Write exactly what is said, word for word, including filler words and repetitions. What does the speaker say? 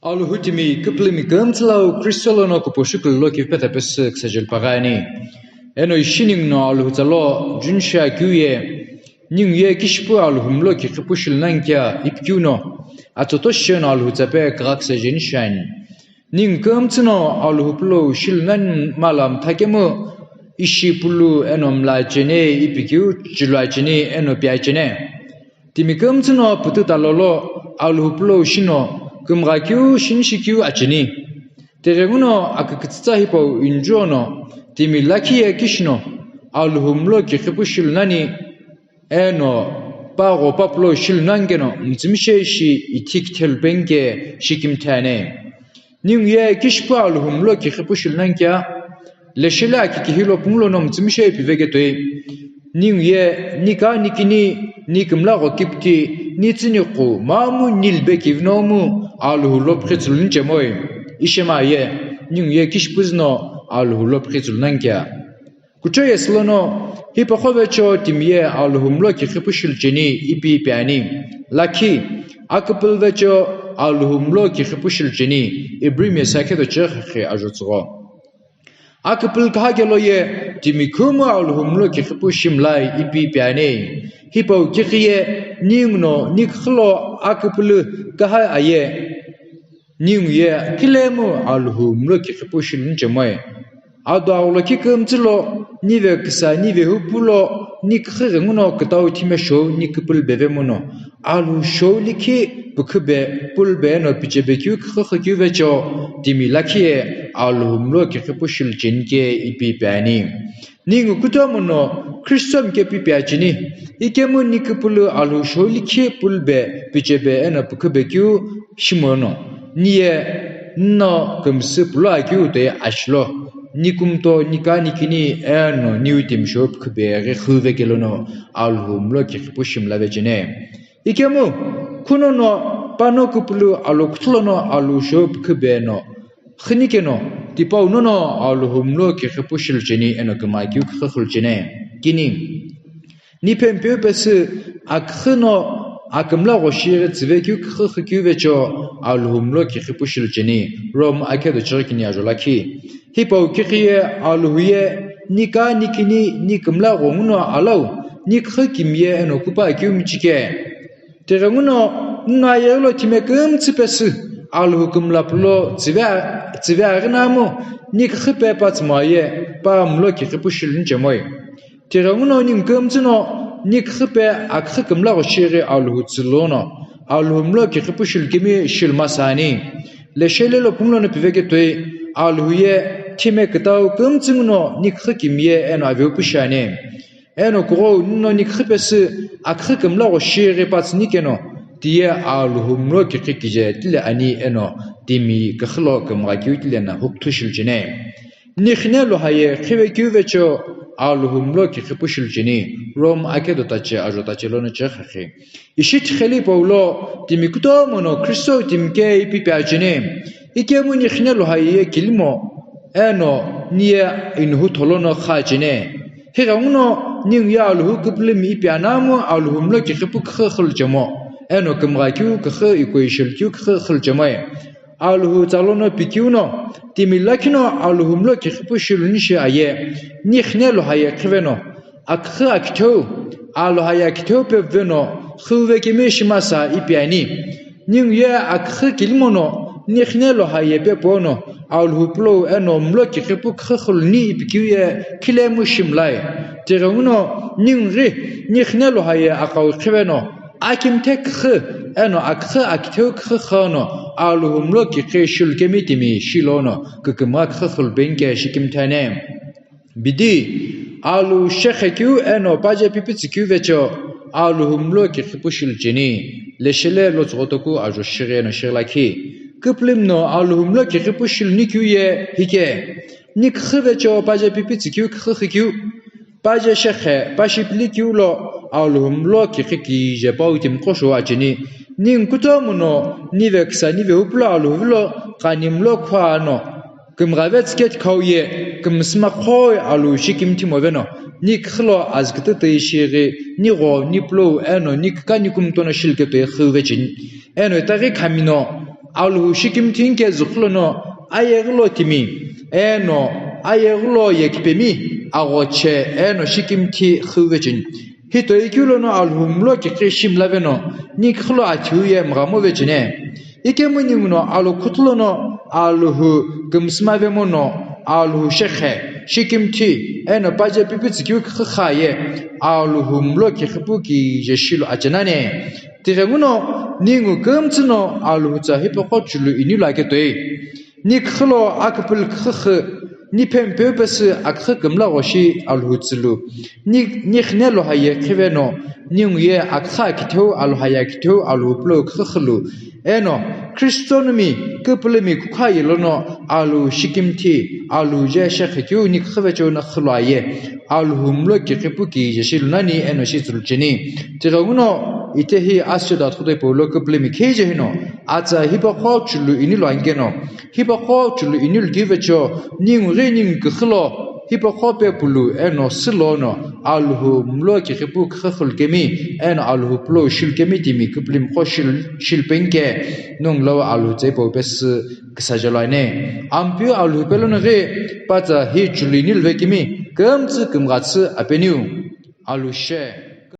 Alhou timi küpülümi kümtsülau Kristo lono kuposhukulu lo kivpeta pesü ksajeli pagani. Eno ishi ningu no Alhou tsalo June shi akeu ye, ningu ye kishipu Alhou mlo kiqipu shilu nani kea ipi keu no, atsoto shisheno Alhou tsape kagha ksajeni shiani. Ningu kümtsü no Alhou pulo shilu nani mala mtha kemu, ishi pulu eno mla chene ipi keu chilua chene eno pia chene. Timi kümtsü no pututa lolo Alhou pulo shino kümgha keu shinishi keu acheni. Tighenguno akükütsütsa hipau injuono timi lakhi ye kishino Alhou mlo kiqipu shilu nani eno pagho papulo shilu nani keno mütsümishei shi ithi kithelu penike shikimthi ani. Ningu ye kishipu Alhou mlo kiqipu shilu nani kea, leshele aki kihilo pungu lono mütsümishei piveke toi. Ningu ye nika nikini, ni kümlagho kipti, ni tsüniqu, mamu nilbe kivinomu Alhou lo pqhitsulu nichemoi. Ishema ye, ningu ye kishipu züno Alhou lo pqhitsulu nani kea. Kucho yesü lono, hipaqo vecho timi ye Alhou mlo kiqipu shilu cheni ipi piani. Lakhi, aküpülü vecho Alhou mlo kiqipu shilu cheni, Ibrimi sakheto chekhe ajotsügho. Aküpülü kaha kelo ye timi khumu Alhou mlo kiqipu shimlai ipi piani. Hipau kighi ye ningu no niküxü lo aküpülü kaha aye. Ningu ye khilemu Alhou mlo kiqipu shilu nichemoi. Ado aghulo kikümtsü lo, nive küsa, nive hupu lo, niküxü ghenguno kütau thime shou niküpülü bevemu no, Alhou shou likhi pükhübe, pulbe eno pichebe keu küxüxü keu vecho, timi lakhi ye Alhou mlo kiqipu shilu cheni ke ipi piani. Ningu kutomo no Kristo mike pi piacheni, ikemu niküpülü Alhou shou likhi pulbe, pichebe eno pükhübe keu shimono, niye nno kümsü pulo akeu toi ashilo, nikumto, nika nikini eno niu timi shou pükhübe ghi khüve kelono Alhou mlo kiqipu shimla vecheni. Ikemu, khunono pano küpülü alo kuthulono Alhou shou pükhübe no, Xünikeno, tipau nono Alhou mlo kiqipu shilu cheni eno küma keu küxü xulu cheni. Kini, niphempeu pesü aküxü no akümlagho shighi tsüve keu küxü xü keu vecho Alhou mlo kiqipu shilu cheni, Rome akhedo chighi kini ajo lakhi. Hipau kighi ye Alhou ye nika nikini ni kümlagho nguno alau, niküxü kimiye eno kupa keu michike. Tighenguno, nna yeghi lo thime kümtsü pesü, Alhou kümla pulo tsüve, tsüve aghinamu, niküxü pe patsümo aye, pa mlo kiqipu shilu nichemoi. Tighenguno ningu kümtsü no, niküxü pe aküxü kümlagho shighi Alhou tsülono, Alhou mlo kiqipu shilu kemi shilu masa ani. Leshele lo pungu lono piveke toi, Alhou ye thime kütau kümtsü nguno niküxü kimiye eno aveu pu shiani. Eno kughou nino niküxü pesü aküxü kümlagho shighi patsünikeno, tiye Alhou mlo kiqi kije tile ani eno timi küxü lo kümgha keu tile na hukuthu shilu cheni. Nikhine luhaye khive keu vecho Alhou mlo kiqipu shilu cheni, Rome akhedo tache ajo tache lono chekhe. Ishi tiqheli paulo timi kutomo no Kristo timi ke ipi piacheni. Ikemu nikhine luhaye kilimo eno niye inuhu tholono kha cheni. Highenguno ningu ye Alhou küpülümi ipi anamu Alhou mlo kiqipu küxü xulu chemo. Eno kümgha keu küxü ikoi shilu keu küxü xulu chemoi. Alhou tsalono pikeu no, timi lakhi no Alhou mlo kiqipu shilu nishi aye, nikhine luhaye khive no. Aküxü akitheu, Alhou ye akitheu pevüve no, xüve kemi shimasa ipi ani. Ningu ye aküxü kilimo no, nikhine luhaye pepo no, Alhou pulo eno mlo kiqipu küxü xulu ni ipi keu ye khilemu shimlai. Tighenguno, ningu ghi, nikhine luhaye aqau khive no, akimthe küxü, eno aküxü akitheu küxü xü no, Alhou mlo kiqi shilu kemi timi shilono, kükümgha küxü xulu penike shikimthi ani. Bidi, Alhou shekhe keu eno paje pipitsü keu vecho, Alhou mlo kiqipu shilu cheni, leshele lo tsüghotoku ajo shighi eno shighi lakhi. Küpülümi no Alhou mlo kiqipu shilu nikeu ye hike, niküxü vecho paje pipitsü keu küxü xü keu, paje shekhe, pa shipili keu lo, Alhou mlo kiqi kije pau timi qo shou acheni, ningu kutomo no, nive küsa nive hupu lo Alhou vilo, qani mlo khua no, kümgha vetsü ketikhau ye, kümsüma khoi Alhou shikimthi moveno, niküxü lo azkütütü shighi, nigho, nipulou, eno niküka nikumtono shilu ketoi xüve cheni, eno itaghi khamino, Alhou shikimthi inike zükhülono ayeghi lo timi, eno ayeghi lo yekipemi, aghoche, eno shikimthi xüvecheni. Hitoikeu lono Alhou mlo kikhi shimlaveno, ni küxü lo athiu ye mghamovecheni. Ikemu ninguno Alhou khutulono, Alhou kümsümavemo no, Alhou shekhe, shikimthi, eno paje pipitsükeu küxü kha ye, Alhou mlo kikhi pu kije shilu achenani. Tighenguno, ningu kümtsü no Alhou tsa hipaqo chulu inilu aketoi. Ni küxü lo aküpülü küxü xü, ni phempeu pesü aküxü kümla ghoshi Alhou tsülu. Ni, ni xine lo haye khiveno, ningu ye aküxü akitheu, Alhou haye akitheu, Alhou pulou küxü xülu. Eno, Christianmi, küpülümi kukha ye lono, Alhou shikimthi, Alhou je shekhe keu ni küxü vecheo no xülu aye. Alhou mlo kikhi pu kije shilu nani eno shi tsülu cheni. Tighenguno, itehi asüda thude paulo küpülümi khije hino, atsa hipaqo chulu inilu anikeno, hipaqo chulu inilu kivecho, ningu ghi ningu küxü lo, hipaqo pepulu eno sülono, Alhou mlo kikhi pu küxü xülu kemi, eno Alhou pulou shilu kemi timi küpülümi qo shilu, shilu penike, nungu lo Alhou tsa hipau pesü küsajelo ani. Ampeu Alhou pelono ghi, patsa hi chulu inilu vekemi, kümtsü kümghatsü apeniu. Alhou she.